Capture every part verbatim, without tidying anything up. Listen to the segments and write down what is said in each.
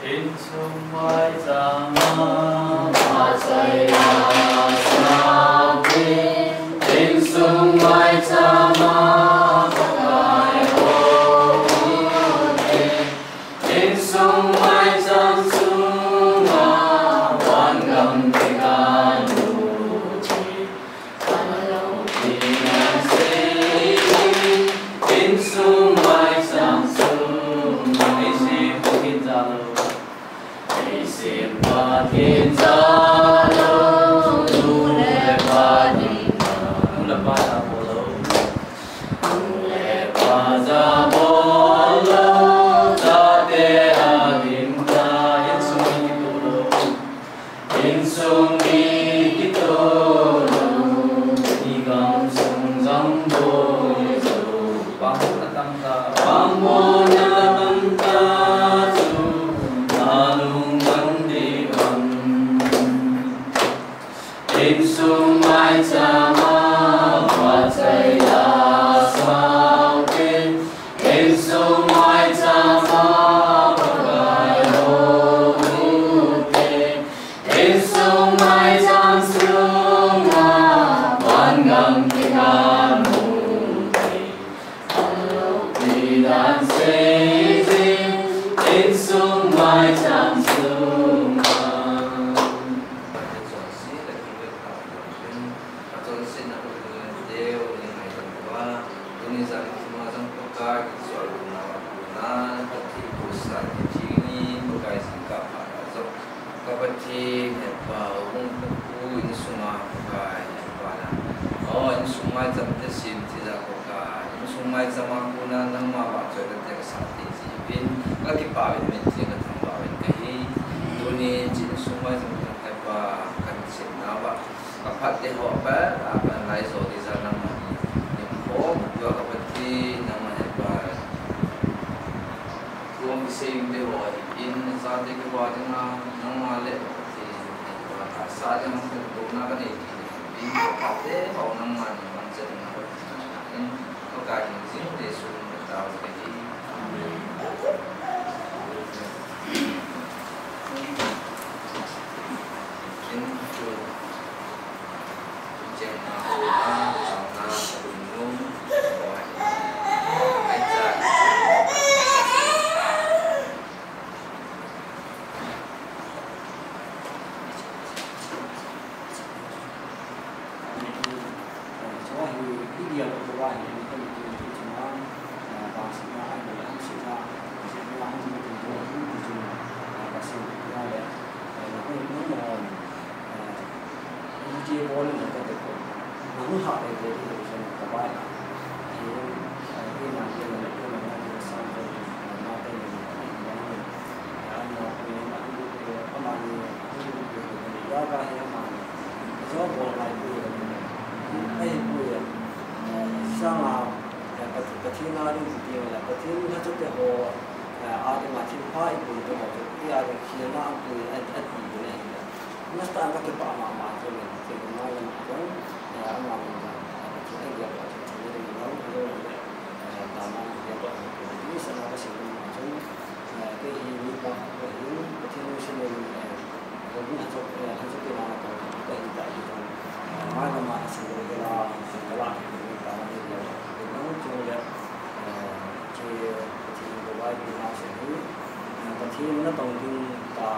Insung maichama, maichama, insung maichama, Pakai o, insung maicham sunga, vangam te kanu. Insung mi kitoh lou, i gamsung jam boi lou. Pangmona tamtah, pangmona tamtah chu, na lungdam ding ham. Insung maichama, vachai da sauvin. Insung maichama, Pakai hou ute. Insung maicham sunga, vangam te kanu te. Alopi dan seijin, insung maicham sunga. Achonsetna u le naote u ngaidam uva, tuni jan thuma jong Pakai kisolna uva kona, kathi pusa, kathi ni Pakai jingkah phat a jong, ka Pathen Hepa, hung Pakai insunga Pakai Hepa na, o insung maicham te sem thei jeh a Pakai, insung maicham a kona nangma vahchoina te kasah thei jeh uvin, kakipah uvin, min theng kathangvah uvin kahi. Tuni chin insung maicham te Hepa, kahin sepna uva, ka phat te ho pa, a pa lai jo ding jan nangma ni, nim ho, tua ka Pathen nangma Hepa. Tua kisei te ho, in, chate kipa dinga, nangma le ka Pathen Hepa, tahsa dinga, kona kanei kit in, ka phat te ho nangma ni, man chen na, in, Pakai min jing te sun, ka tao kahi. Amen. Pathen a ding ti le, Pathen lhacha te ho, a ding a thilpha i pui te ho chu, i a ding khelna a pui, a, a ti le. Nasta ka kipah mama chu le, chu le ma le ma jong, ama le ma, Pathen a dia pa chu, chu le ma jong, chu le, ta ma dia pa chu, ni sa na ka si ma chu, ke hi ni pa, ke hi, Pathen ni si le, Kei hi hachok, eh, hachok kei ma na tong, ka hi ta hi tong. Eh, mai ka ma ka sing kei la, sing ka la, kei ta ma ni lo. Kei nang chung le, eh, kei, kei Pathen ko vai kei ma se hi. Eh, Pathen na tong ding ta,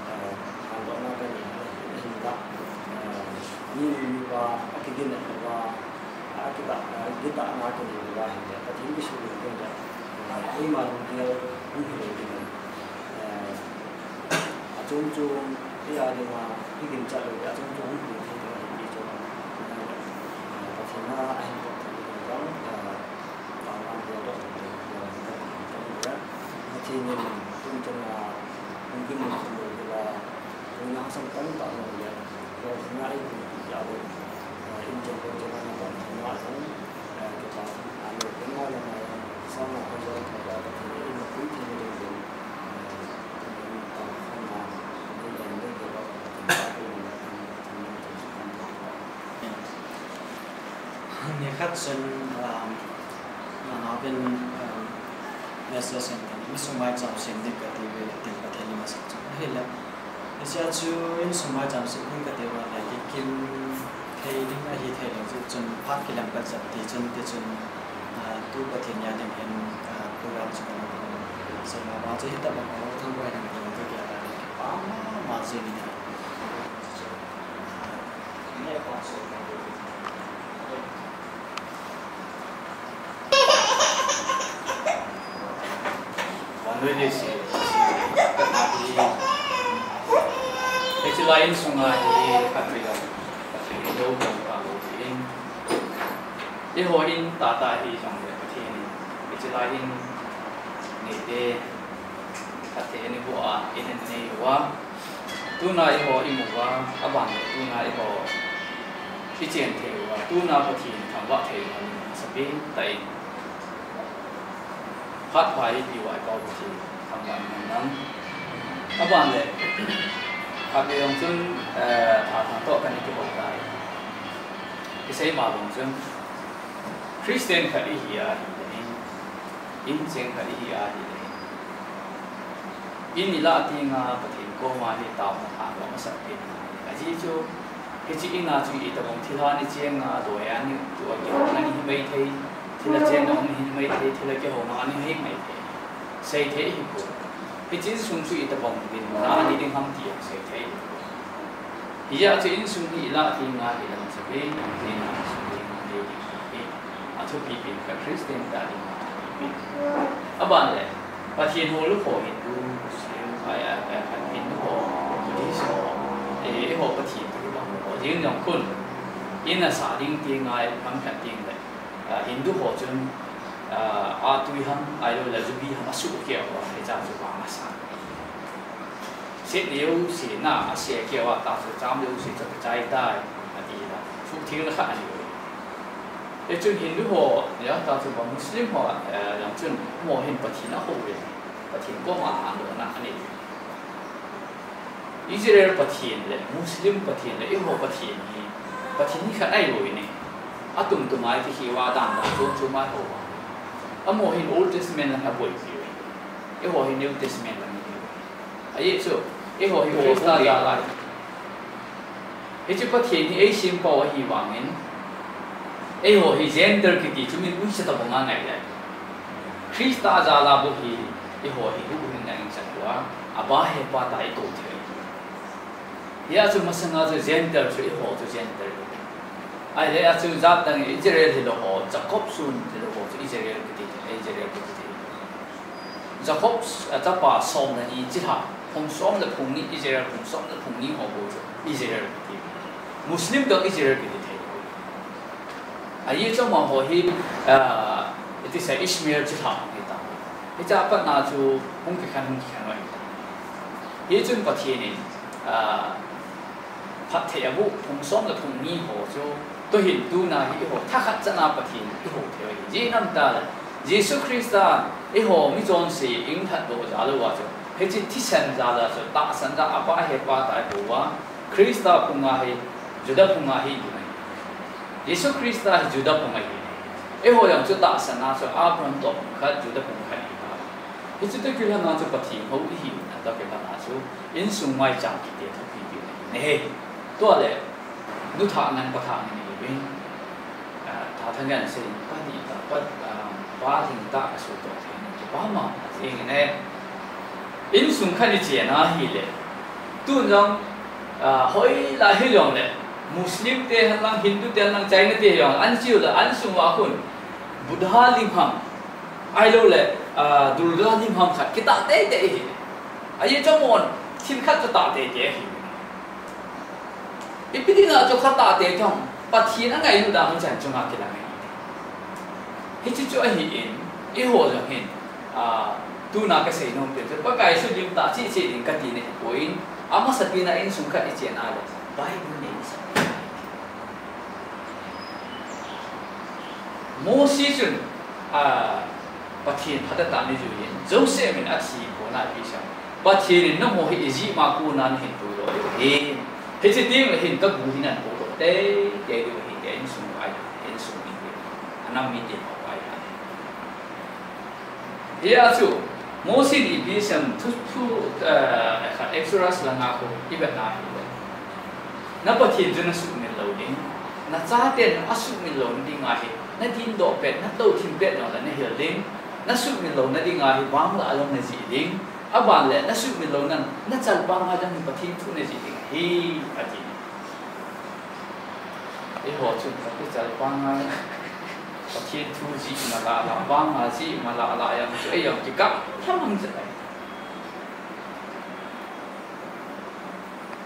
eh, han lo na ka ni, hi ta. Eh, ni ni pa, a kei gin na pa, a kei ta, a kei ta na ka ni va hi. Pathen kei su ni kei ta. Eh, kei ma dong kei, kei hi le kei. Eh, Achom chom, kei a dinga, kei ginchat lou, achom chom hung pui thei ding ahi ti chu. Eh, Nin, kum chang a, kum kim a kum lo kila, kum na sang tam ta lo le, lo na i kum ki ya lo, eh, in chang lo chang na tam chang na chang, eh, ke pa, a lo ke ma lo na, sa na ko jo ka ba ta ke in kum ki ni lo, eh, kum tam kham na, ni le ni ke ba, kum tam kham na. Ni khat chun, um, na na bin, um, message in kan, insung maicham sem ding kati ve, tin Pathen in masa chun. Ahile, hiche a chu insung maicham sem ding kati uva le, kikim thei ding ahi thei lou chu chun phat kilam ka chat ti chun, ti chun, ah, tu Pathen nia ding hin, ah, program chu kan, so ma ma chu hitabang a thangvah ding ti chu kei a le, pa ma ma chu ni. Vannoilhase, hiche lai insunga hi khat vei jong, khat vei jong lo jong ta lou tin. Eiho in tahtah hi jongle Pathen in hiche lai in neite, khat vei in eiho a, in anei uva. Tuna eiho imu uva, aban le tuna eiho ichen thei uva, tuna Pathen thangvah thei uva, ni masapen tah in. Phat pha ipi uva i Pau Pathen thangvah in nang. Aban le, khat vei jong chun, eh, tha thang toh kan kihou tai. Kisei ma jong chun, Christian khat ihi a, hi le in, in cheng khat ihi a, hi le in. In ilah tenga Pathen koma hi taona tha lo masapen. Ajeh chu, hiche in a chu itobang thilha ni chenga, doi a ni, tua kihouna ni hi maithei, thilha chenna ni hi maithei, thilha kihouna ni hi maithei. Seithei hipoi. Hiche insung chu itobang dinmun a ni ding ham ti jong seithei hipoi. Hijeh a chu insung hi ilah tenga hi lam sapen, insung hi ilah tenga hi. Athupi pen khat Christian tah ding athupi pen. Aban le, Pathen hou lou ho Hindu, Muslim, ai, ai, ai, Hindu ho, Buddhist ho, eh, eiho Pathen tu bang ho, jing jong khun, in asah ding ti ngai, ham khat ding le, ah, Hindu ho chun, ah, atui ham, ahilou le, zubi ham, asuh kei uva, hiche chu vang asa. Set jouse na, ase kei uva, ta chu cham jouse chu chai tai, ati la, suhthengna khat ahi. Hichun Hindu ho, ya, ta chu ba Muslim ho, eh, jong chun, amaho hin Pathen ahou ve. Pathen koma thanlouna anei. Israel Pathen le Muslim Pathen le eiho Pathen hi, Pathen hi khat ahilou ve. Atum tum a ikikhel uva dan dan chom chom a ho uva. Amaho hin Old Testament lang aboipi uve. Eiho hi New Testament lang ihi uve. Ajeh chu, eiho hi Christa jal a. Hiche Pathen hi eisempau ahi vangin, eiho hi Gentile kiti chu min uicha tobang a ngai lai. Christa jal a bou hi, eiho hi huhhingna in chat uva, apa hepa tah a ikou thei. Hijeh chun masanga chu Gentile chu eiho chu Gentile. Ahile a chu jat dang Israel hilou ho, Jacob son hilou ho chu Israel kiti, Israel kiti. Jacob, ah, chapa som le ni chilhah, phung som le phung ni Israel, phung som le phung ni ho bou chu Israel kiti. Muslim toh Israel kiti thei. Ajeh chu amaho hi, ah, iti sei Ishmael chilhah hita. Hiche a pat na chu hung kikhen, hung kikhen u hita. Hichun Pathen in, ah, phatthei aboh phung som le phung ni ho chu, tuhin tuna hi eiho thakhat chan a Pathen in eihou thei u ahi. Ijeh inem itile, Jesu Christa eiho michonse eilhatdoh jal uva chu, hiche thisan jal a chu, tahsan jal a apa hepa tah a eihou uva, Christa phung a hi, Juda phung a hi, Jesu Christa hi Juda phung ahi. Eiho jong chu tahsan a chu Abraham toh phung khat, Juda phung khat ahi. Hiche toh kilhon a chu Pathen hou ihi, atoh kilhon a chu insung maicham kiti thupi pi ahi. Tua le, nu thah nang pa thah nang ahi uvin. Ah, tha thang ngan sei, pa ni ta, pa, ah, pa thing ta ka su to thei ni, pa ma, thing ne. Insung khat ni chen ahi le. Tun jong, ah, hoilai hi jong le. Muslim te hen lang, Hindu te hen lang, China te jong, an chiu le, an sung uva khun. Buddha lim ham. Ahilou le, ah, Durga lim ham khat, kitah teitei hi. Ajeh chu amahon, thil khat chu tah teitei ahi. Ipi dinga chu khat tah teitei ham, Pathen angailut dan hung chan chunga kilang ahi. Hiche chu ahin, eiho jong hin, ah, Tuna kasei nom pen chu, Pakai chu lim tah cheh cheh ding kati nahi poi. Amasapen a insung khat ichen a le Bible nei sa. Moses chun, a, Pathen phatah a ana jui in, Joseph in athi kona ipi asei em? Pathen in nangho hi Egypt a kona nahin puidoh diu ahi. Hiche teng le hin kagu hi nahin podoh teitei diu ahi, tia insung a, insung mite, anam mite ho a ahi. Hia chu, Moses in ipi asei em, thu, thu, eh, khat Exodus langa khu ivet na hile, na Pathen chu nasuhmil lou ding, nachaten asuhmil louna ding ahi, nadindoh pet, natou thim pet jong le nahil ding, nasuhmil louna ding ahi, vanglah jong najih ding, aban le nasuhmil louna, nachal panga jong hi Pathen thu najih ding ahi, ati. Eiho chun kachal panga Pathen thu jih malala, vanga jih malala jong chu, eijong kikah lhamang jeh ahi.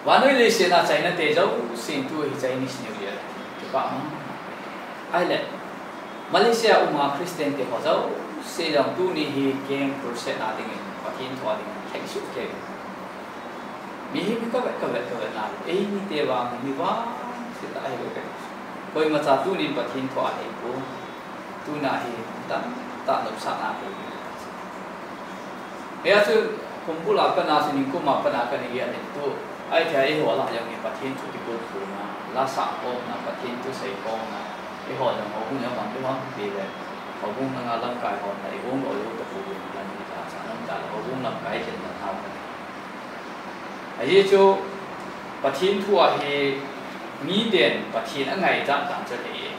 Vannoi leiset a China te jousen tu hi Chinese New Year kipah mong. Ahile, Malaysia a um a Christian te ho jouse jong tuni hi camp crusade na dingin, Pathen thu a dingin, thei suh kei. Mihem hi kavet, kavet, kavet na, eimite vang, mi vangset ahi lou kei. Koimacha tunin Pathen thu ahei pon. Tuna hi tamtah nopsahna ahi. Hia chu, kumbul a pat a chu, nikum a pat a kana gel in tu. Ahithei a eiho lah jong hi Pathen thu kibol khomna, la sah khomna, Pathen thu sei khomna. Eiho jong houbung jong mang tu ham ti le. Houbung langa lamkai hon na, igong lou jou tapou vin, lan ni ta sa, lam ta, houbung lamkai ken na thau. Ajeh chu Pathen thu a hi miten Pathen angaichat dan chu ahi.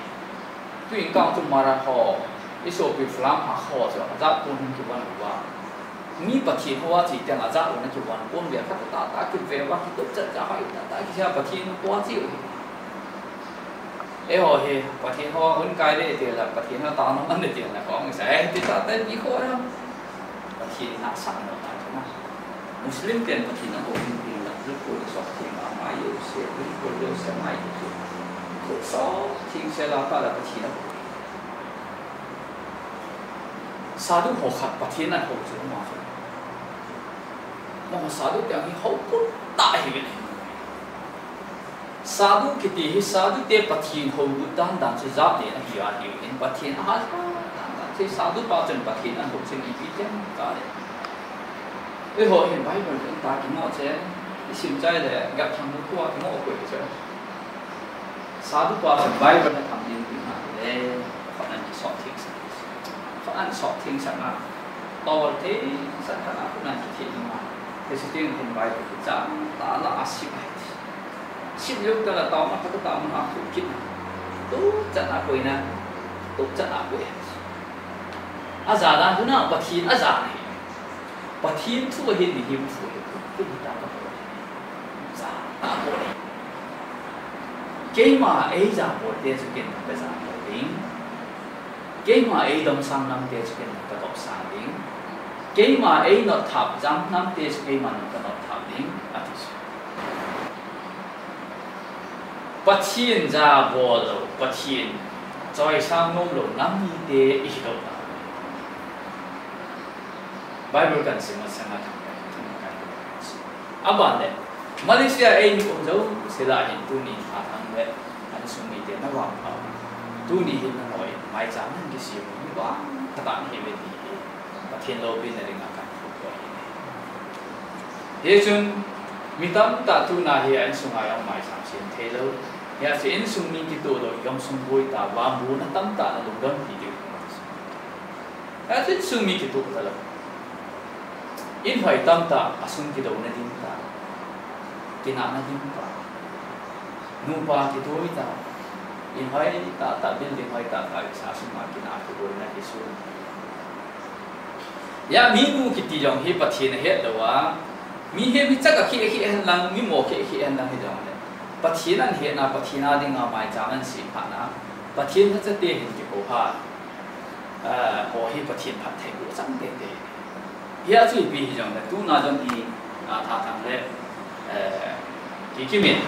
Tuin kang chu Mara ho, isopi Falam ho chu ajat pon hung kivon uva. Mi Pathen ho a che teng ajat lou na kivon pon ve, khat tah tah kive uva, kitup chat chat hoi tah tah kisei a Pathen ho a che u. Eiho hi, Pathen ho hun kai le ti la, Pathen ho ta nom an ti la, kong sa, eh, ti ta ta ni ko ra. Pathen na sa na ta na. Muslim ten Pathen na ko hin tin la, lu ko so thing a mai yo se, lu ko yo se mai yo se. Ko so thing se la ta la Pathen na. Sadhu ho khat Pathen na ho chu ma. Ma sadhu te hi ho ko ta hi ve. Sadhu kiti hi, sadhu te Pathen hou lut dan dan chu jat nen ahi ahiuvin, Pathen ahal dan dan chu sadhu pa chun Pathen ahou chun ipi teng ta le. Eiho hin Bible in ta kimo che, isim chai le, gap thang mu ko kimo ko che. Sadhu pa chun Bible na tham ding ti na le, khut nan kisot theng sa. Khut nan sot theng sa na. Towel theng sa khat na khut nan kitheng na. Te si teng hin Bible kichang ta la asim ai. Sim lou ta la tau na, ka tau na, khu kit na. Tu chan a koi na. Tu chan a koi. A ja dan tu na, Pathen a ja na hi. Pathen thu a hin mihem thu hi. Khu ta ka koi. Ja ta koi. Keima ei ja bol te chu ken ka ja bol ding. Keima ei domsang nam te chu ken ka domsang ding. Keima ei notthap jam nam te chu keima nung ka notthap ding. Ati chu. Pathen ja bol lou, Pathen choisang nom lou nam mite ihi lou na. Bible kan sim masang a thang kan, thang kan. Aban le, Malaysia a eimi um jouse lah hin tuni a thang le, insung mite na vang phau. Tuni hin nangho in maicham nan kisem u, mi vang khat a nahi uve ti hi. Pathen loupina dinga kan phudoh ahi. Hichun, mi tamtah tuna hi a insung a jong maicham sem thei lou. Hijeh chun insung mi kitoh lou, gam sung boi ta, vangbohna tamtah na lungdon pi diu. Hijeh chun insung mi kitoh ta lou. In hoi tamtah, a sung kidouna ding ta. Kinahna ding ta. Nupa kitoi ta. In hoi tah tah, building hoi tah tah, isa sung a kinah kidouna kisun. Hia mi nu kiti jong hi Pathen ahet lou a, mihem hi chak a kheh kheh hen lang, mi mo kheh kheh hen lang hijongle, Pathen ahin hetna, Pathen a dinga maicham ahin sem phatna, Pathen lhacha te hin kikou pha, eh, ho hi Pathen phattheiboh chang teitei. Hia chu ipi hijongle, tuna jong hi, ah, Thathang le, eh, Kikim in,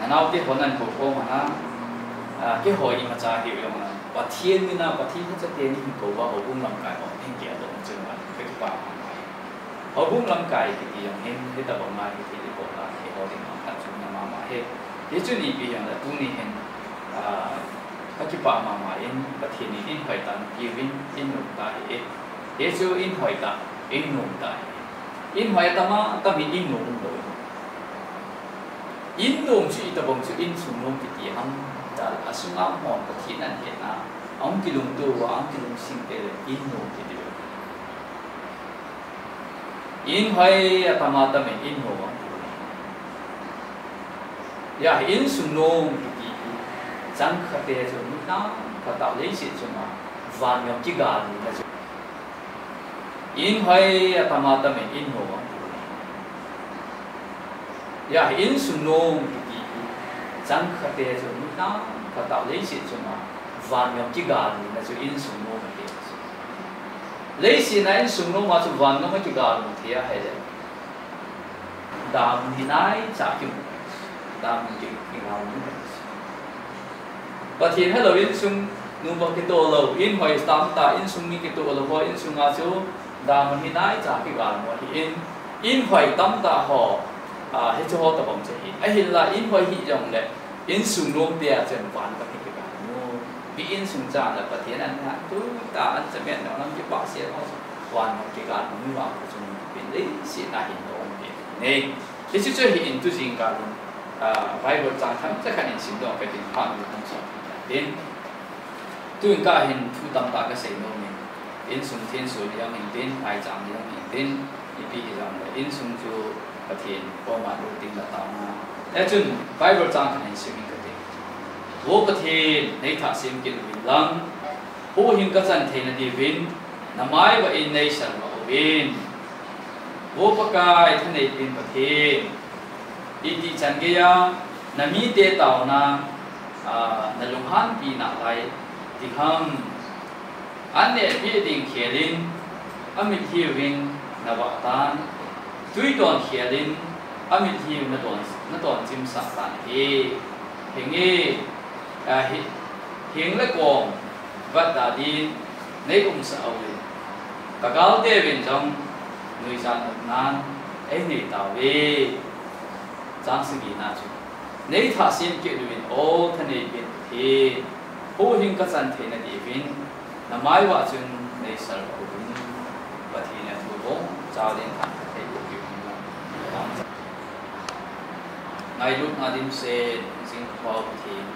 nanaote hon ahin kou khom ana, Ah, keiho imacha hiu jong a, Pathen mina, Pathen lhacha teni hin kou va, houbung lamkai ho hin kei a dong chu a, ka kipa mama e. Houbung lamkai kiti jong hin, hitabang a hi thei le kou la, keiho ding a khat chu na mama e. Hichu ipi jong le tuni hin, ah, ka kipa mama in, Pathen in in hoitah in peh uvin, in nom ta hi e. Hichu in hoitah, in nom ta hi. In hoi atam atam hi in nom lou. In nom chu itabang chu insung nom kiti ham, ta a sunga hon Pathen ahin hetna, ahung kilungto uva, ahung kilungsing teng le in nom kiti lou. In hoi atam atam in in nom ahung kilung. Hia, insung nom kiti hi, chang khat te chu, mi tam khat a leiset chunga, van gam kigalna chu. In hoi atam atam in in nom ahung kilung. Hia, insung nom kiti hi, chang khat te chu, mi tam khat a leiset chunga, van gam kigalna chu insung nom kiti. Leiset a insung nom a chu van gam kigalna thei ahile. Damun hi naicha kimu. Damun ki, kimu. Pathen helou insung, nupa kitoh lou, in hoi tam ta, insung mi kitoh lou, ho insung a chu, damun hi naicha kigalmu ahi in, in hoi tam ta ho, a, hichu ho tabang chu ahi. Ahinla, in hoi hih jongle, insung nom te a chun van gam kigalmu. Mi insung chan le Pathen ahin hat, tu ta an chamen nang kipah se ho, van gam kigalmu, mi vang chu, pin leiset a hin dong te. Nei, hichu chu hi in tu jingkah in, ah, Bible chang themcha khat in simdoh kate, phat in hung sim kate. Tun ka hin thu tamtah ka sei nom in, insung thenso jong hin tin, maicham jong hin tin, ipi hijongle, insung chu Pathen koma lut ding le taona. Hichun Bible chang khat in sim in kate. Vo Pathen, nei thah sem kit uvin lang, huhhing ka chan theina diuvin, na maivah in nei salvah uvin. Vo Pakai, thaneipen Pathen, itih chan geiya, na mite taona, a, na lunghanpi nalai ding ham. An nehbeh ding khel in, amitlhi uvin na vah tan. Twi don khel in, amitlhi u na don, na don chimsah tan ahi. Henge, a, hi, heng le kom, vat da din, nei umsah uvin. Ka galte uvin jong, nuijat nopnan, ei nei tauve. Chang sagi na chu. Nei thah sem kit uvin, O thaneipen Pathen, huhhing ka chan theina diuvin, na maivah chun nei salvah uvin. Pathen a thu bou, chau din thah thei uvin. Ngailutna dimset, jing Pathen,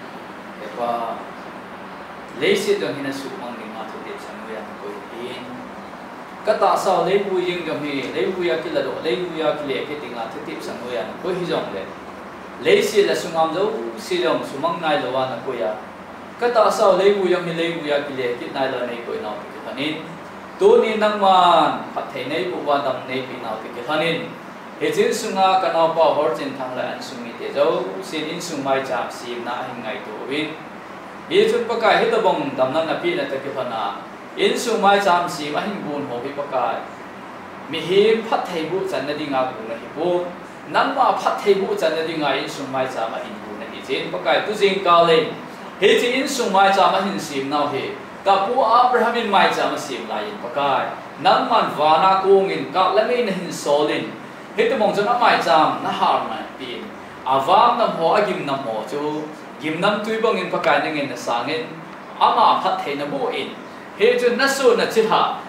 Hepa, leiset jong hi na suhmang dinga thutep sang noiya na koi hin. Ka tahsa u leivui jeng jong hi, leivui a kiladoh, leivui a kile kit dinga thutep sang noiya na koi hijongle, leiset le sungam jouse jong sumang nailouva na koi a, ka tahsa u leivui jong hi leivui a kile kit nailou nei koi nau toh kilhonin, tuni nangman phatthei neiboh uva dam neipeh nau toh kilhonin, hiche insunga ka naopa Horchinthang le insung mite jousen insung maicham semna ahin ngaito uvin, hichun Pakai hitobang damna napeh na toh kilhona, insung maicham sem ahin gon ho hi Pakai, mihem phatthei boh channa dinga gon ahipon, nangma phatthei boh channa dinga insung maicham ahin gon ahi jeh in Pakai, tu jingkah le hiche insung maicham ahin sem nau hi, ka pu Abraham in maicham asem lai in Pakai, nangman vana kongin kap le mei nahin solin, hitobang chun amaicham nahal naipeh in, avam nam ho, agim nam ho chu gimnamtui bangin Pakai nangin nasangin, ama phatthei naboh in, hichun nasoh nachilhah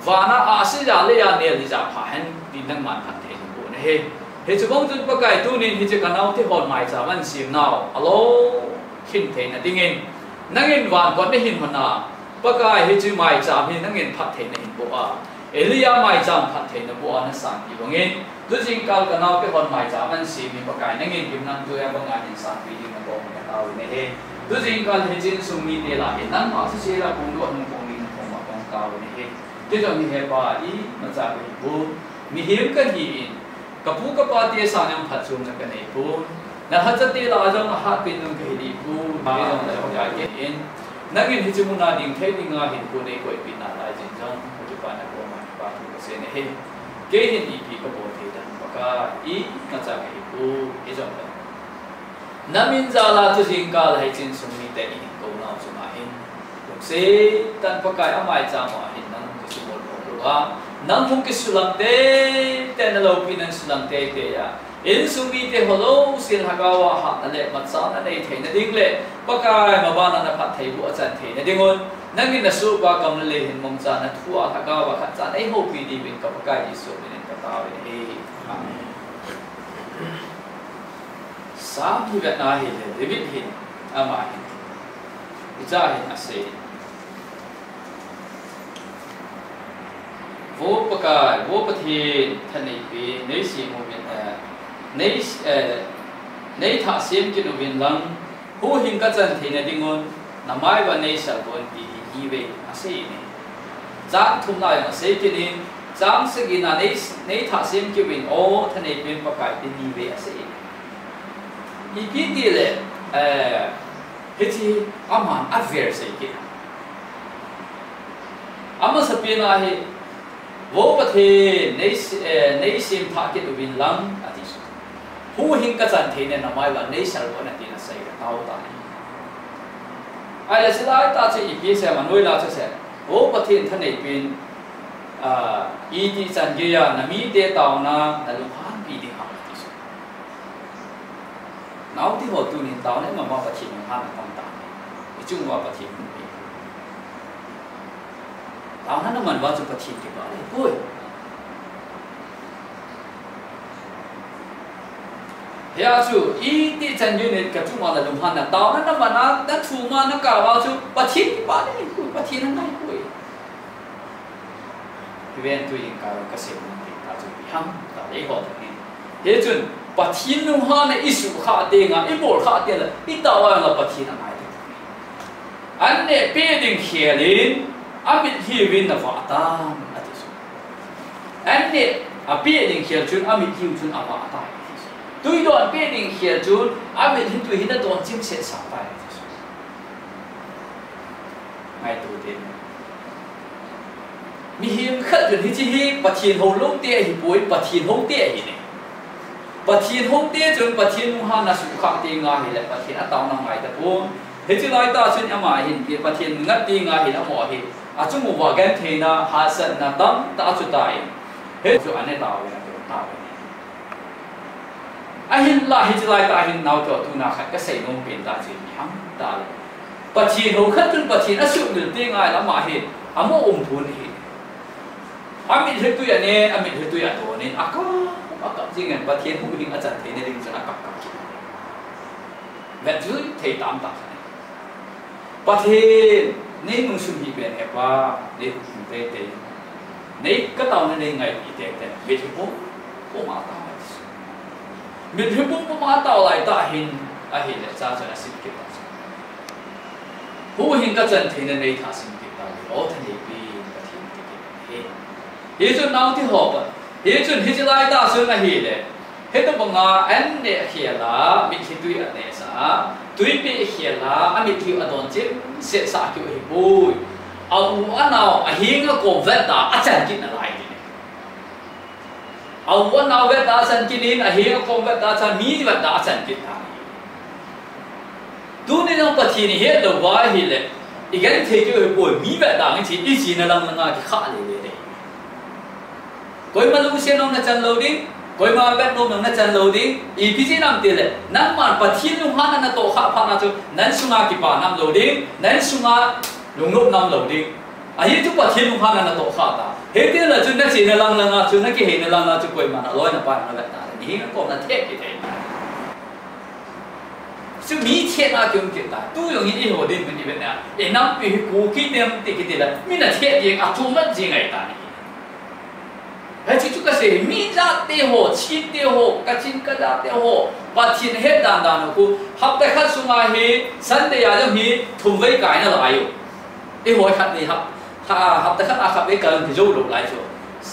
vana ahsi ja leiya nel hija pha hen tin nangman phatthei naboh nahi. Hiche bang chun Pakai tunin hiche ka naote hon maicham ahin sem nau alolhin theina dingin, nangin van kot nahin hon a, Pakai hiche maicham hi nangin phatthei nahin boh a, Elijah maicham phatthei naboh a nasanpi bangin, tu jingkah ka naote hon maicham ahin sem hi Pakai nangin gimnamtui a banga hin sanpi ding nakoma katao in ahi. Tu jingkah hiche insung mite lah a hin nangma sese lah a phongdoh nung phong ding nakoma katao in ahi. Kei jong hi Hepa imacha kahipon, mihem kahin, ka pu ka pate sanga jong phatchomna kaneipon, nalhachate lah a jong ahatpen jong kahi dehpon, kei jong lah a jong kahin, nangin hiche muna ding thei dinga hinkho neikoipeh nalai jeh in jong, ka kipana koma kipa thu kasei in ahi. Kei hin ipi kabol thei dem Pakai, imacha kahipon, kei jong lah a Namin jal a tu jingkah a hiche insung mite ihin kou nau chunga hin, lungset tah in Pakai amai cham a hin nang hung kisumil lou a, nang hung kisulang teitei, na loupina sulang teitei a, insung mite ho jouse lhagao a hatna le matsalna nei theina ding le Pakai maban a na phattheiboh a chan theina ding un, nangin na sohpa gam le lei hin mangcha na thu a lhagao a khatcha nei houpi diuvin ka Pakai Jesu min in ka tao e. Amen. Sam hi vetna hile, David hin, ama hin, hiche hin asei. Vo Pakai, Vo Pathen, thaneipen, nei sem uvin, eh, nei, eh, nei thah sem kit uvin lang, huhhing ka chan theina ding un, na mai uva nei salvah un ti hi ni vei asei ne. Chang thumna jong asei kit in, chang sagina nei, nei thah sem kit uvin, O thaneipen Pakai ti ni vei asei ne. Ipi tile, eh, hiche aman avel sei kit. Amasapen a hi, Vo Pathen, nei se-, eh, nei sem thah kit uvin lang, ati chu. Huhhing ka chan theina, na mai uva nei salvah un ati na sei ka tao tai. Ahile chulai tah chu ipi asei em, anoi la chu asei, Vo Pathen thaneipen, ah, itih chan geiya na mite taona na lunghanpi ding ham ati chu. Naote ho tunin taona iman uva Pathen lunghanna tam tah. Ichung uva Pathen lunghanpi. Taona naman uva chu Pathen kipah le poi. Hia chu, itih chan geiyin kachunga na lunghanna, taona naman a, nathum a nakap uva chu Pathen kipah le poi, Pathen angai poi. Hiven tui in ka, kasei nom pen tah chu ipi ham tile eiho toh hi. Hichun, Pathen lunghanna isuhkhah teng a, ibol khah teng le, itao a le Pathen angai tah. An neh peh ding khel in, amitlhi uvin na vah tam, ati chu. An neh, apeh ding khel chun, amitlhi u chun avah tai, ati chu. Tui don peh ding khel chun, amitlhi tui hi nadon chimset sah tai, ati chu. Ngaito te. Mihem khat chun hiche hi Pathen hou lou te ahipoi, Pathen hou te ahi ne. Pathen hou te chun Pathen lunghanna suhkhah teng ahile Pathen ataona angai tapon. Hiche lai tah chun ama hin Pathen ngat teng ahile amaho hi achung uva gentheina, hahsatna tamtah achu tai. Hichu aneh tauve, ato tauve. Ahinla hiche lai tah hin naote ho tuna khat kasei nom pen tah chu ipi ham tile, Pathen hou khat chun Pathen asuhmil teng ahile ama hi amoh um pon ahi. Amitlhi tui anen, amitlhi tui adon in, akap, akap jing in, Pathen huhhing achan theina ding chun akap kap kit. Vet jui thei tamtah khat. Pathen, nei nung sum hih pen hepa, nei huhhing teitei. Nei kataona nei ngaipi teitei, mitlhi pum pum a tao lai. Mitlhi pum pum a tao lai tah hin, ahile cha chun asim kit tah chu. Huhhing kachan theina nei thah sim kit tah le, O thaneipen Pathen ti kit ahi. Hichun naote ho pa, hichun hiche lai tah chun ahile, hitobanga an neh khel a, mitlhi tui aneh sah a, tui peh khel a, amitlhi u adon chimset sah kit u ahipoi. A u anao, aheng akom vetda achan kit nalai ti. A u anao vetda achan kit in, aheng akom vetda achan, mi vetda achan kit tai. Tuni jong Pathen ihet lou uva ahile, igenthei kit u ahipoi, mi vetda nge ti, ichena lang langa kikhah lele de. Koima lungset nom nachan lou ding, koima vet nom jong nachan lou ding, ipi jeh ham tile, nangman Pathen lunghanna natoh khah phat a chu, nang sunga kipa nam lou ding, nang sunga lungnop nam lou ding. Ahi chu Pathen lunghanna natoh khah ta. Hitile chun nachena lang langa chu, nakiheina langa chu, koiman aloi napai navet ta le, mihing akom nathet kit thei. Chu mi thet a kium kit ta. Tu jong hi eiho dinmun ivet na. Inampi hi Kuki nem ti kiti le, mi nathet ding a chu mat jing ahi ta ni. Hiche chu kasei, mi jat te ho, Chin te ho, Kachin Kajat te ho, Pathen het dan dan khu, hapta khat sunga hi, Sunday a jong hi, thum vei kai nalai u. Eiho khat ni hap, ha, hapta khat a khat vei kai u kijou lou lai chu.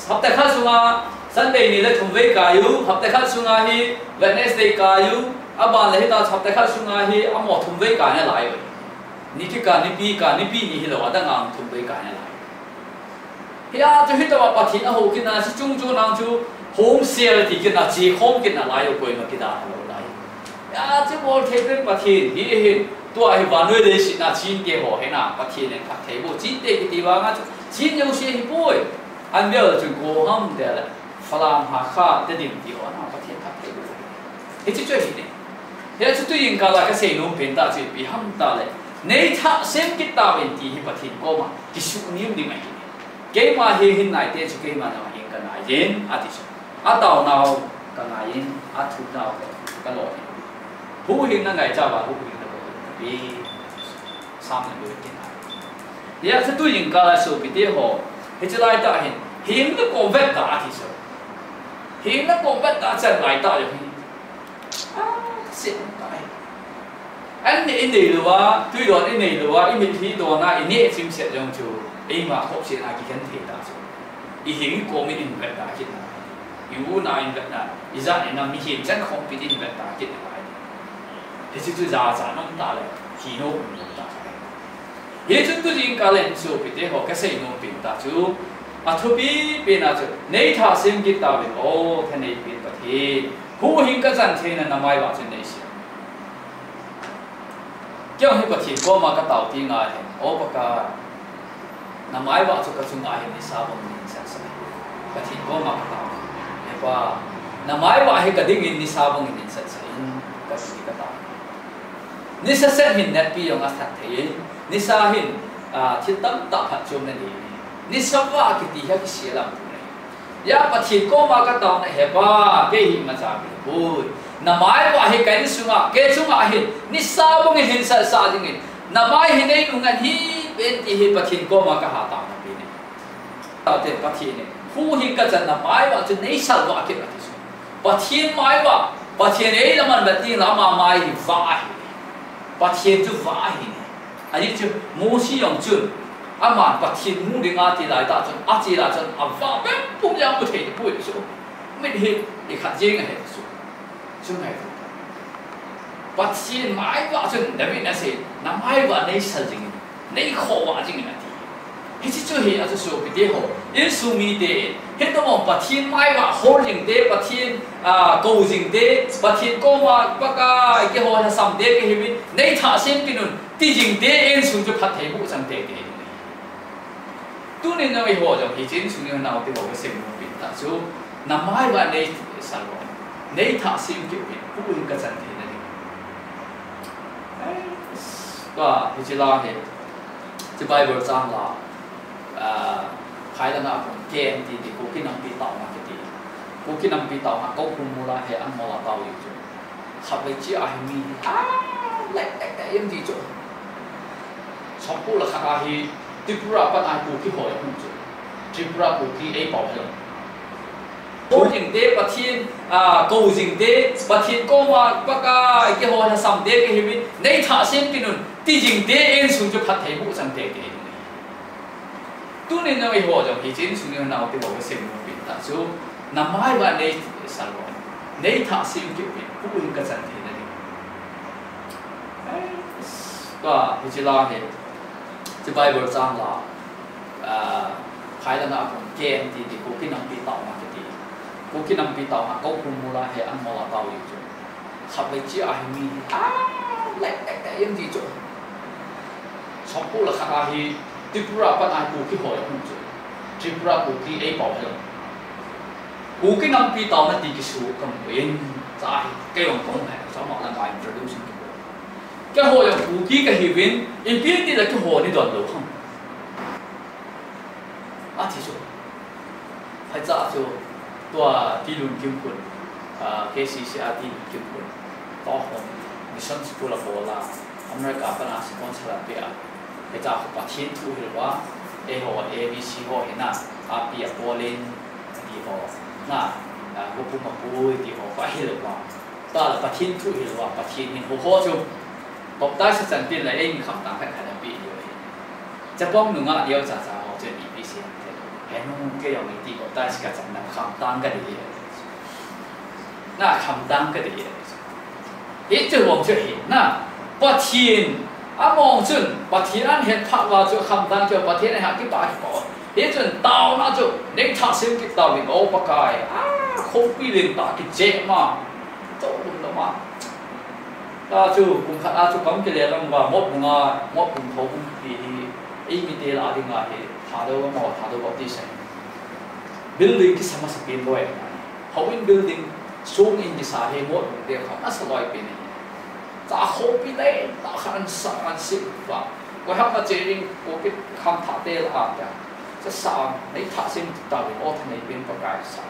Hapta khat sunga, Sunday ni le thum vei kai u, hapta khat sunga hi, Wednesday kai u, aban le hita hapta khat sunga hi, amaho thum vei kai nalai u. Nikhat kah, nipi kah, nipi ni hilou, adang a thum vei kai nalai. Hia chu hitobang Pathen ahou kit na, chu chung chu nang chu home cell ti kit na, chekhom kit nalai u, koima kida lou lai. Achu bol thei pen Pathen hi ahin, tua hi vannoi leiset a chingte ho hina, Pathen in phatthei boh, chingte kiti vang a chu, ching jouse hi poi. An vel chun Koham te le, Falam Hakha te ding ti ho na, Pathen phatthei boh. Hiche chu ahi ne. Hichu tujingkah a kasei nom pen tah chu ipi ham tile, nei thah sem kit tauvin ti hi Pathen koma kisuhnem ding ahi. Keima hi hin nai te chu keima nang hin kanai jin, ati chu. Ataonau kangai in, athuhnau kaloi. Huhhingna ngaicha uva, huhhingna bol in, Sam na bol in. Hijeh chun tujingkah a sopite ho, hiche laitah hin, hing le ko vet ta ati chu. Hing le ko vet ta chan laitah jong hi. Ah, sin tai. An neh inei louva, tui don inei louva, imitlhi don a, ineh chimset jong chu, eima khopset a kikhen thei ta chu. Ihing kom in invet ta kit na. I u na invet na, ijat in a mihem chan khompi in invet ta kit na. Hiche chu jachat nom tah le, hi nom nom tah. Hichun tujingkah a hin sopite ho kasei nom pen tah chu, athupi pen a chu, nei thah sem kit tauvin, o thanei pen Pathen. Huhhing kachan theina namai vah chu neisel. Kei hi Pathen koma katao teng ahi, o Pakai, namai vah chu kachunga hin nisa bang in hinsetsah in. Pathen koma katao. He Pa, namai vah hi kading in nisa bang in hinsetsah in, kati katao. Nisa set hin natpi jong athat thei in, nisa hin, ah, thil tamtah phatchomna nei in. Nisa vah kiti hi kisel a um poi. Hijeh a Pathen koma kataona, He Pa, kei hi imacha kapoi. Namai vah hi ka insunga, kei chunga hin, nisa bang in hinsetsah ding in. Namai hi nei nunga hi pen ti hi Pathen koma kaha taona pen e. Taote Pathen in, huhhing kachan namai vah chu neisel vah kit ati chu. Pathen mai vah, Pathen eilam a vet ding le ama mai hi vah ahi. Pathen chu vah ahi ne. Ajeh chu Mosi jong chun, aman Pathen mu ding ati laitah chun, ache lai chun, avah bep pum jeng mu thei poi chu. Mit hi ikhat jeng ahi chu. Chu ngai tu. Pathen mai vah chun David in asei, namai vah neisel jing in, neikhoh vah jing in ati. Hiche chu hi achu sopite ho, insung mite, hitobang Pathen mai vah hol jing te, Pathen, ah, kou jing te, Pathen koma Pakai keiho lhasam te kahiuvin, nei thah sem kit un, ti jing te, insung chu phatthei boh chang teitei. Tunin jong eiho jong hiche insung ni naote ho kasei nom pen tah chu, namai vah neisel vah, nei thah sem kit uvin, huhhing kachan theina ding. Tua, hiche la hi, hiche Bible chang la, ah, phai langa kon K M T ti, Kuki Nampi Taona kiti. Kuki Nampi Taona, Koukhum mol a hi an mol a tao u chu. Khatvei chea hi mi hi, ah, lek lek lek jeng ti chu. Somko le khat a hi Tripura pan a Kuki ho jong um chu. Tripura Kuki eipao hilou. Kou jing te Pathen, ah, kou jing te, Pathen koma Pakai keiho lhasam te kahiuvin, nei thah sem kit un, ti jing te, insung chu phatthei boh chang teitei. Tunin jong eiho jong hiche insung ni naote ho kasei nom pen tah chu, namai vah neisel vah, nei thah sem kit uvin, huhhing kachan theina ding. Tua, hiche la hi, hiche Bible chang la, ah, phai langa kon K M T ti, Kuki Nampi Taona kiti. Kuki Nampi Taona, Koukhum mol a hi an mol a tao u chu. Khatvei chea hi mi hi, ah, lek lek lek jeng ti chu. Somko le khat a hi Tripura pan a Kuki ho jong um chu. Tripura Kuki eipao hilou. Kuki Nampi Taona ti kisu kamu in, cha hi kei jong kahung he, chomkhat langa introduction kibol. Keiho jong Kuki kahiuvin, ipi ti le keiho nei don lou ham, ati chu. Hichea chu, tua T. Lunkim khun, ah, K C C a T. Lunkim khun, tua hon, mission school abol a, America pan a sponsor apeh a, hichea khu Pathen thu hilou va, eiho A B C ho hina, api abol in, ti ho, na, ah, Gopuma Pui ti ho, va hilou va. Tua la Pathen thu hilou va, Pathen hin ho ho chu, baptize chan tin la, ei khamtang khat khat apeh diu ahi. Chapang nungah leo chacha ho chun ipi sei ham tile, he nu, kei jong iti baptize kachan na khamtang kadei. Na khamtang kadei. Hichu bang chu hi na, Pathen, among chun Pathen ahin het phat uva chu khamtang chu Pathen ahin kipah kipah. Hichun taona chu nei thah sem kit tauvin, o Pakai, a, khompi lentah kicheh ma, to lum lama. Tachu, kum khat a chu kam kile lam uva, Motbung a, Motbung Houbung kiti hi, eimite lah a dinga hi, Thadou amaho, Thadou Baptist ahi. Building kisa masapen loi. Houin building, song in kisa hi, Motbung te kha, asa loi pen ahi. Cha khopi le, tah khat an sa, an sip uva. Koi ham a che ding, koi kit kham thah te lah a tia. Cha sa, nei thah sem tauvin, aw thanei pen Pakai sa.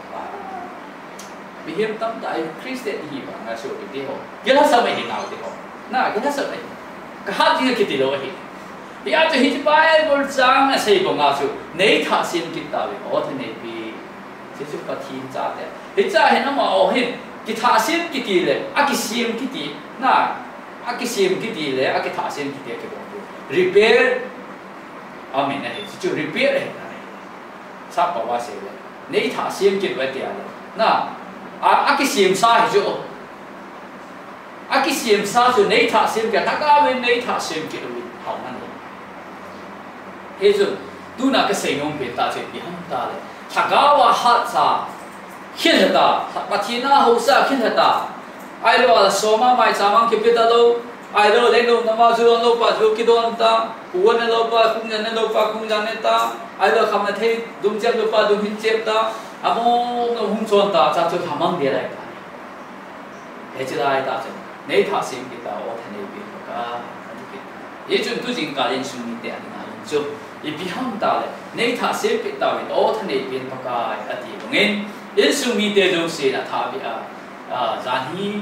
Mihem tamtah hi Christian ihi vang a chu kiti ho. Gilhasam ahi nau ti ho. Na, gilhasam ahi. Ka hat ding kiti lou ahi. Hia chu hiche Bible chang asei banga chu, nei thah sem kit tauvin, aw thanei pen. Hichu Pathen chate. Hiche hin amaho hin, kithah sem kiti le, akisem kiti. Na, akisem kiti le, akithah sem kiti kibang tu. Repair. Amen ahi. Hichu repair ahi. Sap pao a sei le. Nei thah sem kit uve tia le. Na, a, akisem sa hi chu. Akisem sa chu nei thah sem kit, lhagao in nei thah sem kit uvin hao na nei. Hichu, tuna kasei nom pen tah chu ipi ham tile. Lhagao a hatsa, khel ta, Pathen a housa khel ta. Ahilou a soma maicham a kipe talou. Ahilou le nu nama chu don lou pa chu kidon ta. Pu ana lou pa, kung jan ana lou pa, kung jan ana ta. Ahilou khamna thei, dum chep lou pa, dum hin chep ta. Among no hung chon ta, cha chu lhamang de lai ta. Hiche lai tah chu, nei thah sem kit tao, aw thanei pen Pakai, ati kit. Hichun tu jingkah insung mite a dinga hin chu, ipi ham tile, nei thah sem kit tauvin, aw thanei pen Pakai, ati bangin, insung mite jouse athah beh a, a, jan hi,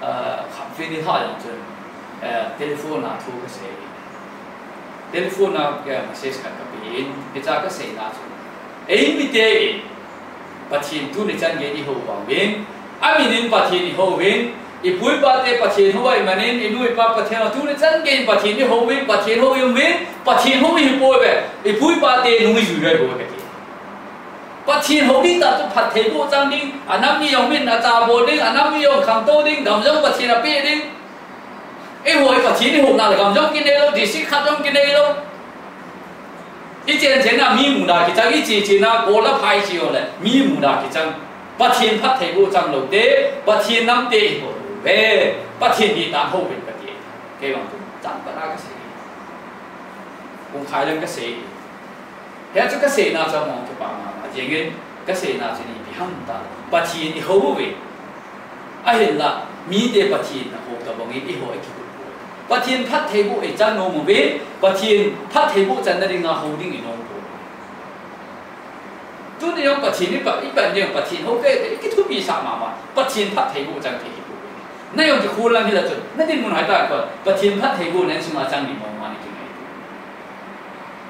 a, khamfin ni tha jong chun, a, telephone a thu kasei. Telephone a, eh, message khat kapen, hiche kaseina chu. Eimite in, Pathen tuni chan gei ihou vang uvin, amin in Pathen ihou uvin, ipu ipa te Pathen hou ahi manin, inu ipa Pathen hou, tuni chan gei in Pathen ihou uvin, Pathen hou uvin, Pathen hou ihi poi ve, ipu ipa te nung ijui ve bou kati. Pathen hou ding tah chu phattheiboh chang ding, anam ni jong min acha bol ding, anam ni jong khantou ding, gam jong Pathen apeh ding. Eiho hi Pathen ihouna le gam jong kinei lou, district khat jong kinei lou. Ichen chen a mi muda kichang, iche chen a kol a phai che ho le mi muda kichang. Pathen phattheiboh chang lou te, Pathen nam te ihi poi ve. Pathen hi tah hou uvin kati. Kei vang tu, chang pat a kasei. Kong khai leng kasei. Hiche chu kaseina chu among kipa mama jengin, kaseina chu ipi ham tile, Pathen ihou uve. Ahinla, mite Pathen ahou tabang in ihou a kihou poi. Pathen phattheiboh ichan nom uve, Pathen phattheiboh channa dinga hou ding inom poi. Tuni jong Pathen ipa, ipan jeng Pathen hou kei te, ikithupi sah mama, Pathen phattheiboh chang kei hi poi. Na jong kikhol lang hila chun, na dinmun hoi ta kon, Pathen phattheiboh na insunga chang ding mong mong a kingai.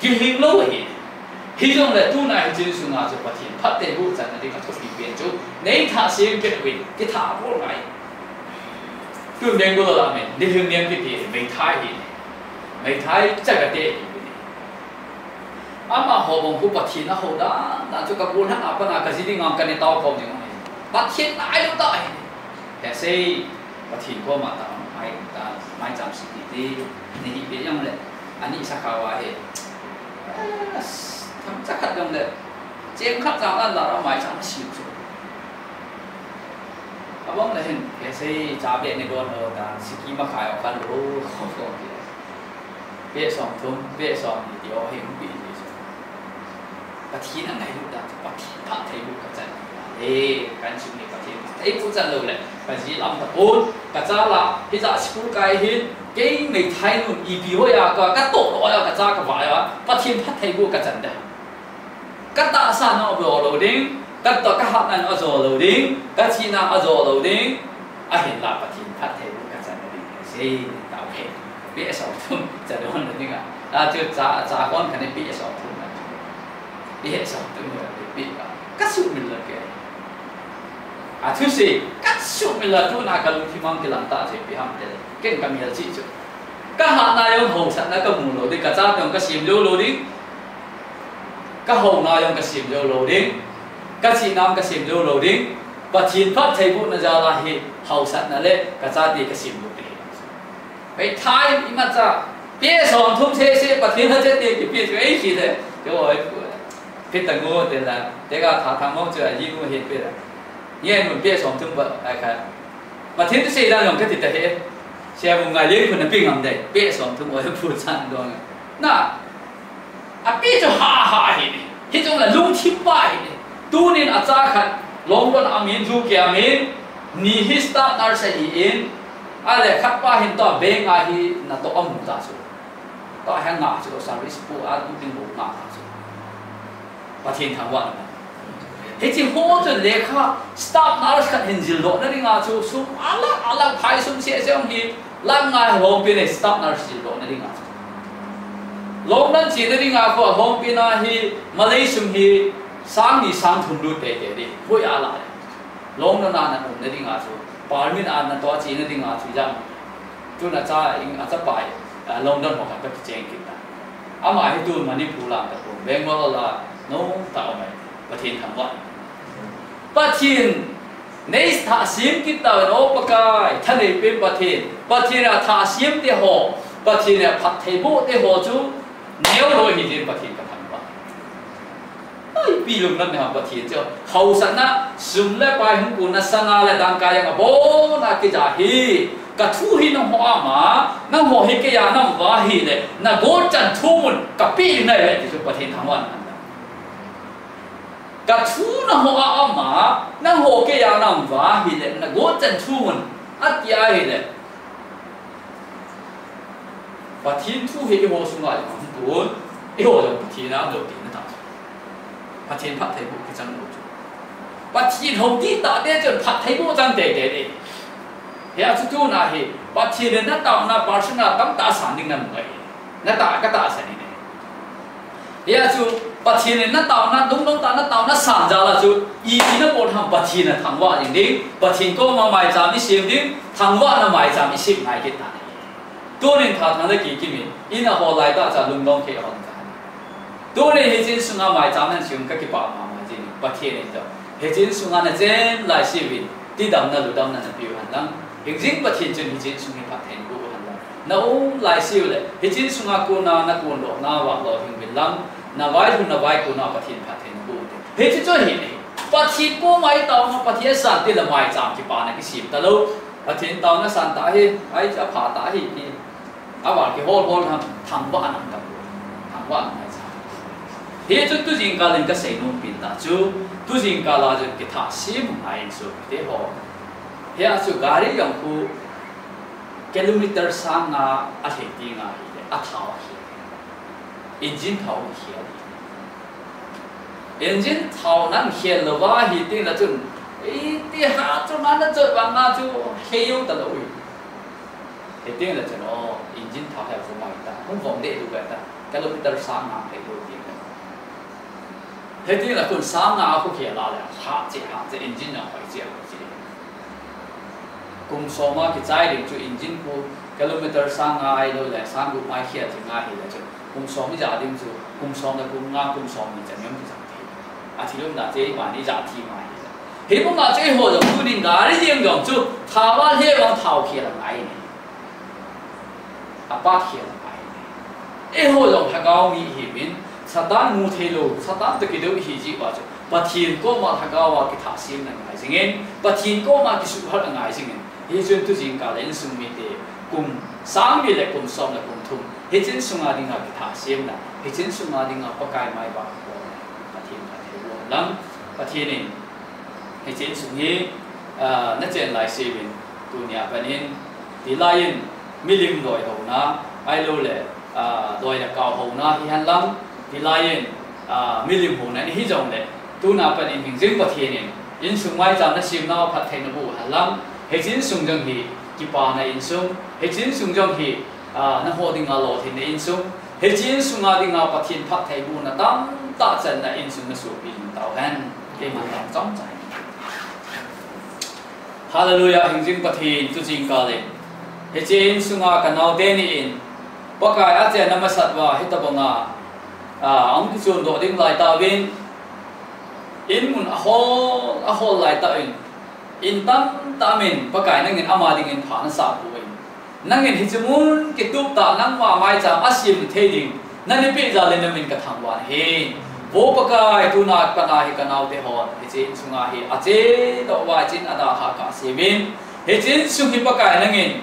Kilhing lou ahi. Hijongle tuna hiche insunga chu Pathen phattheiboh channa ding athupi pen chu, nei thah sem kit uvin, kithah bol ngai. Tun Bangalore a min, Nilhing Niang kiti, meithai hi. Meithai chagate hi. Amaho bang khu Pathen ahou dan dan chu kabol lhon a pat a kaji ding a kanei tao khom ding ahi. Pathen nailou tah ahi. He sei, Pathen koma tao, mai ta, maicham sih titi, nahi pe jongle, ani sa kha uva hi. Themcha khat jongle, cheng khat jong anla maicham sih chu. Abang le hin, he sei, cha be ni don ho ta, siki ma khai o kan lo, ko ko ki. Peh som thum, peh som ni ti o hi hung pi ni chu. Pathen angailut dan chu Pathen phattheiboh kachan. E, ka insung hi Pathen phattheiboh chan lou le, kaji lam tapon, kacha la, hijat school kai hin, kei meithai nun ipi hoi a ka, katoh loi a kacha kavai a, Pathen phattheiboh kachan da. Katahsan u ajou lou ding, katoh kahatna u ajou lou ding, kathina u ajou lou ding, ahinla Pathen phattheiboh kachan ding. Sei, tao he. Peh som thum, cha don ding a. A chu cha, cha kon kane peh som thum na. Peh som thum na, peh ka. Kasumil lou kei. Athusei, kasumil lou tuna kalungthim a kilang tah chu ipi ham tile. Ken kamelchih chu. Kahatna jong hausatna kamu lou ding, kachate jong kasem jou lou ding. Kahouna jong kasem jou lou ding. Kachihna jong kasem jou lou ding. Pathen phattheibohna jal a hi hausatna le kachate kasem jou ding. Meithai imacha, peh som thum sese Pathen lhacha te kipe chu eiki le. Chu oi pu. Peh ta ngo te la, te ka tha tha mo chu aji ngo he pe la. Nge nun peh som thum ba, ai kha. Pathen thusei dan jong kati ta he. Sia bu ngai le khun a pi ngam dai. Pe som thum oi phu chan dong. Na. A pi chu ha ha hi ni. Hi chung la lungthim pa hi ni. Tunin a cha khat London a min ju ke a min ni hi staff nurse hi in. A le khat pa hin to be nga hi na to amu ta chu. To ha nga chu service pu a tu ding bu nga ta chu. Pathen thangvah na. Hiche ho chu lekha staff nurse khat hin jil doh na dinga chu sum alah alah phai sum se se hi lang ngai hong pe ne staff nurse jil doh na dinga chu. London che na dinga ko hong pe na hi Malay sum hi sang ni sang thum lut te te di. Hui alah. London a na um na dinga chu. Permit a na to che na dinga chu jam. Tun a cha in a cha pai, a, London ho khat ka kicheng kit ta. Ama hi tun Manipur lang ta pun, Bangalore la, no ta o mai. Pathen thangvah. Pathen, nei thah sim kit ta no Pakai, thanei pen Pathen. Pathen a thah sim te ho, Pathen a phattheiboh te ho chu, neo loi hi din Pathen ka thangvah. Ai, pi lungdam na Pathen chu. Hausatna, sum le pai hung kunna sanga le dangka jang abon a kija hi. Ka thu hi nangho ama, nangho hi keiya na um uva ahile, na gotchan thumun ka pe nai ve ti chu Pathen thangvah na. Ka thu nangho a ama, nangho keiya na um uva ahile, na gotchan thumun ati ahile. Pathen thu hi eiho sunga jong um pon, eiho jong Pathen a um lou tina ta. Pathen phattheiboh kichang lou chu. Pathen hou ti ta te chun phattheiboh chang tei tei te. Hia chu tuna hi, Pathen le na taona personal tamtah san ding na mu ngai. Na ta ka tahsan in. Hia chu Pathen in na taona, lungdong tah na taona san jal a chu, iti na bol ham Pathen a thangvah ding ding, Pathen koma maicham i sem ding, thangvahna maicham i sem ngai kit ta. Tunin tha thang le ki kimin, in a hol lai tah cha lungdong kei hon ta. Tunin hiche insunga maicham nan sem ka kipah mama jing, Pathen in jong. Hiche insunga na chen lai siuvin, tidamna ludamna na pe u hen lang. Hingjing Pathen chun hiche insung hi phatthei na boh u hen lang. Na um lai siu le, hiche insunga kona na kon doh na vah lou hing uvin lang. Na vailhun na vai kona Pathen phatthei na boh u te. Hiche chu hi ni. Pathen koma i taona Pathen san ti le maicham kipana kisem ta lou. Pathen taona san ta hi, ai cha pha ta hi ti. Aval kihol hol ham, thangvah a nang tam. Thangvah a nang sa. Hichu tujingkal in kasei nom pen tah chu, tujingkal a chu kithah sem ngai in sopite ho. Hia chu gari jong khu kilometer sang nga a lhei ding ahi le, a thao ahi. Engine thao hi khel. Engine thao nang khel lou va hi ti na chun, iti ha chu na na chot vang a chu lhei jou ta lou. Hiti le chun, o, engine thao hi khu mai ta, hung vong deh lou ve ta, kilometer sang nga phei lou ti ve. Hiti le khun sang nga khu khel a le, ha che, ha che, engine a hoi che, hoi che. Kum som a kichai ding chu engine khu kilometer sang nga ahilou le, sang gup mai khel che nga hi le chun, kum som ija ding chu, kum som le kum nga, kum som ni chan yom kichang thei. A thilum da che, ima ni ja thi mai. Hi mun a che ho jong tunin gari jeng jong chu, thao a lhei vang thao khel a ngai ni. A pat khel a ngai ni. Eiho jong lhagao mi hi min, Satan mu thei lou, Satan toh kidou hi ji va chu. Pathen koma lhagao a kithah sem na ngai jingin, Pathen koma kisuhhat a ngai jingin. Hichun tujingkal a insung mite kum sang ni le kum som le kum thum. Hiche insunga dinga kithah semna, hiche insunga dinga Pakai maivah bol. Pathen phatthei boh hen lang, Pathen in hiche insung hi, ah, na chen lai siuvin, tunia pat in, tilai in, milim doi houna, ahilou le, ah, doi le kau houna hi hen lang, tilai in, ah, milim houna ni hi jong le, tuna pat in hingjing Pathen in, insung maicham na sem nau phatthei na boh hen lang, hiche insung jong hi, kipana insung, hiche insung jong hi, ah, nangho dinga lolhinna insung, hiche insunga dinga Pathen phatthei bohna tamtah channa insung na sopi jing tau hen, keiman tah chomcha. Hallelujah, hingjing Pathen, tujingkal in. Hiche insunga ka naote ni in, Pakai a chenna masat uva, hitabanga, ah, ahung kichon doh ding lai tauvin, in mun ahol, ahol lai tauvin, in tamtah min, Pakai nangin ama dingin pha na sah poi. Nangin hiche mun kitup tah nangma maicham a sem thei ding, na neipeh jal in na min ka thangvah ahi. Vo Pakai, tuna pat a hi ka naote hon, hiche insunga hi, a che doh uva chin a dalha kah seuvin. Hiche insung hi Pakai nangin,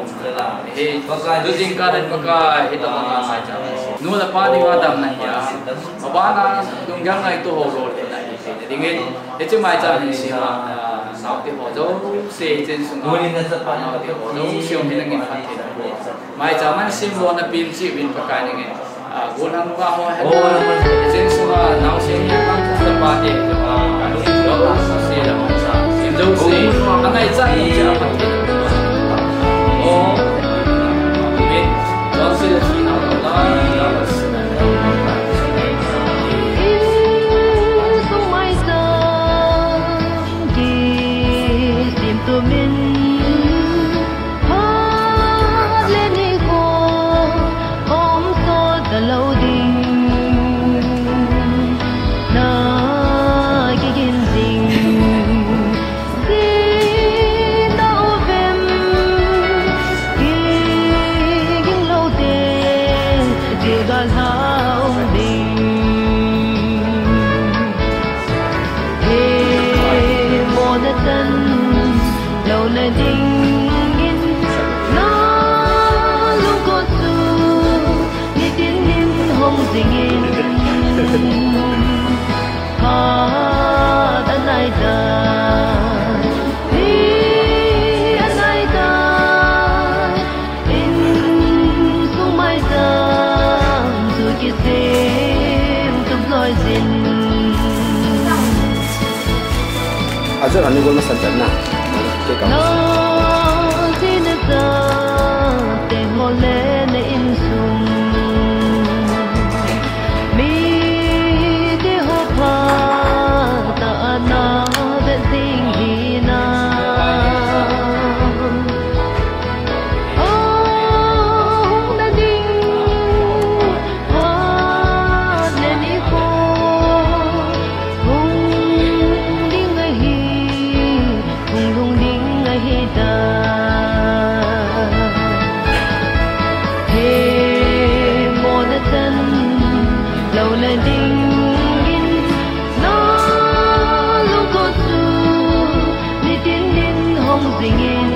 He, tu jingkah le Pakai, hitobang a maicham. Nu le pa dinga damna hi a. Abana, lunggel ngaito ho lolhinna hi theina dingin. Hiche maicham hin sema, ah, naote ho jouse, hiche sunga, ah, naote ho jouse, um hin nangin phatthei naboh. Maicham hin sem lona pen cheh uvin Pakai nangin. Ah, gonang ba ho hen. Hiche sunga naosen hi nang thum le pate, ah, ka lung lo la sa se la man sa. Sem jouse, angaichat nung cheh a phatthei. Oh, amen. Jouse le thina ho la, la sa. Sir, ani gol masan tan na. Kei ka. Na zina sa te ho le na insung. Mi te ho pha ta ana ve ding hi na. Hung na ding, phat le ni ho. Hung ding ahi, hung lhung ding ahi ta. He mo na chan lou na ding in, na lungkot chu nitin din hong jing in.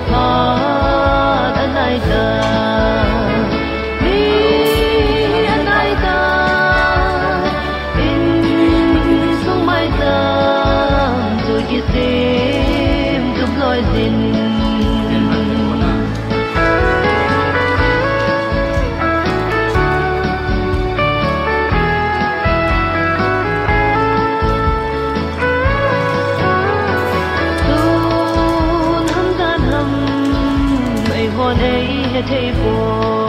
Phat anai ta, mi anai ta, insung maicham chu kisem tup loi jin. Tun ham jan ham, eihon eihe thei poi.